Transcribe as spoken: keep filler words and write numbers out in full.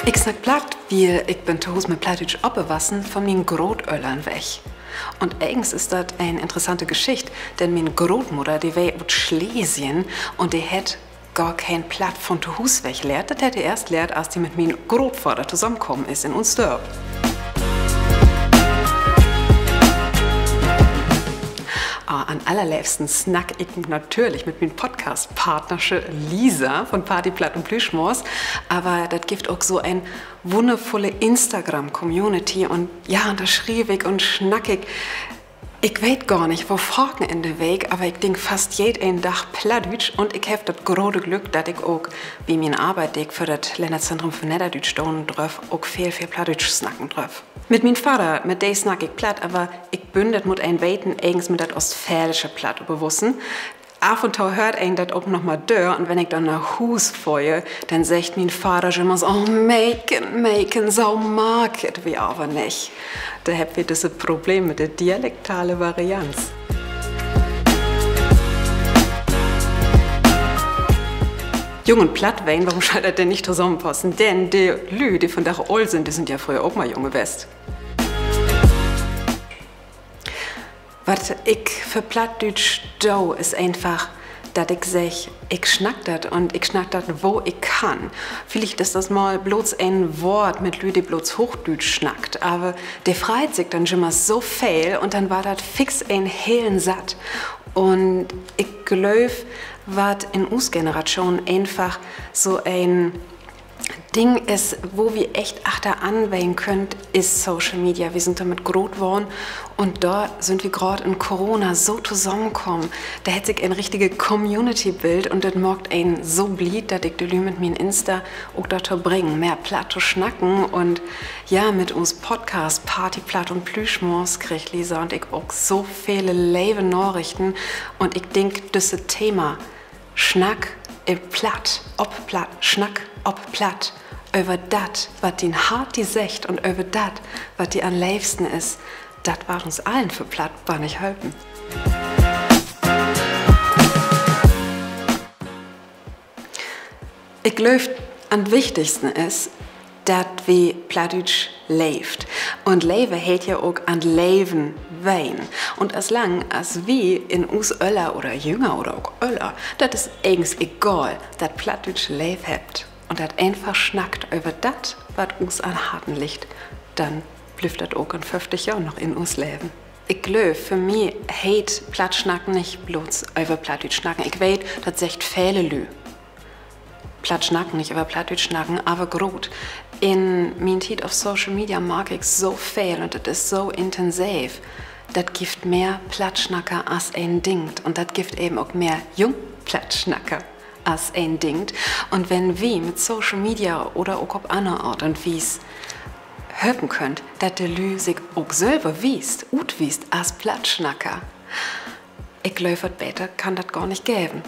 Ik snack Platt, wiel ik bün to Huus mit Plattdüütsch opwussen, von mien Grootöllern weg. Un egens is dat en interessante Geschicht, denn mien Grootmudder, de weer ut Schlesien un de hett gor keen Platt von to Huus weg lehrt. Dat hett de eerst lehrt, as de mit mien Grootvader tosamenkamen is in uns Dörp. Ah, an allerleevsten snack ik natürlich mit mien Podcast-Partnersche Lisa von Party, Platt un Plüschmors. Aver dat gifft ok so en wunnervulle Instagram-Community un ja, un dor schriev ik un snack ik, ik weet gor nich, wo faken in de Week, aver ik denk fast jeden Dag Plattdüütsch un ik heff dat grote Glück, dat ik ok bi mien Arbeit, de ik för dat Lännerzentrum för Nedderdüütsch doon dröff, ok veel, veel Plattdüütsch snacken dröff. Mit mien Vader, mit de snack ik Platt, aver ik bün, dat mutt een weten, egens mit dat oostfäälsche Platt opwussen. Af un to höört een dat ok noch mal dör un wenn ik denn na Huus fohr, denn seggt mien Vader jümmers: Oh, Meken, Meken, so maakt wi aver nich. Dor hebbt wi düsse Problem mit de dialektale Varianz. Jung un Platt ween, worüm schall dat denn nich tosamenpassen? Denn de Lüüd, de vandaag oolt sünd, de sünd ja fröher ok mal jung west. Wat ik för Plattdüütsch do, is eenfach, dat ik segg, ik snack dat un ik snack dat, wo ik kann. Villicht is dat mal blots een Woort mit Lüüd, de blots Hoochdüütsch snackt, aver de freit sik denn jümmers so veel un denn warrt dat fix en helen Satz. Un ik glööv, wat in us Generatschoon eenfach so en Ding is, wo wi echt achteran ween köönt, is Social Media. Wi sünd dormit groot worrn un dor sünd wi graad in Corona so tosamenkamen. Dor hett sik en richtige Community bildt un dat maakt een so blied, dat ik de Lüüd mit mien Insta ok dorto bring, mehr Platt to snacken. Un ja, mit us Podcast Party, Platt un Plüschmors kriegt Lisa un ik ok so vele leve Narichten. Un ik denk, düsse Thema, snack in Platt, op Platt, snack op Platt, över dat, wat dien Hart di seggt un över dat, wat di an'n leevsten is, dat warrt uns allen för Platt bannig helpen. Ik glööv, an't wichtigsten is, dat wi Plattdüütsch leevt. Un leven heet ja ok an't Leven ween. Un as lang as wi in us Öller oder jünger oder ok öller, dat is egens egal, dat Plattdüütsch leev hebbt un dat eenfach snackt över dat, wat us an'n Harten liggt, denn blifft dat ok in föfftig Johr noch in us Leven. Ik glööv, för mi heet Platt snacken nich blots över Plattdüütsch snacken. Ik weet, dat seggt vele Lüüd. Platt snacken, nich över Plattdüütsch snacken, aver groot. In mien Tiet op Social Media mark ik so veel un dat is so intensiv. Dat gifft mehr Plattsnacker, as een denkt. Un dat gifft even ok mehr Jungplattsnacker, as een denkt. Un wenn wi mit Social Media oder ok op anner Aart un Wies helpen köönt, dat de Lüüd sik ok sülver wiest, utwiest as Plattsnacker, ik glööv, wat beter kann dat gor nich geven.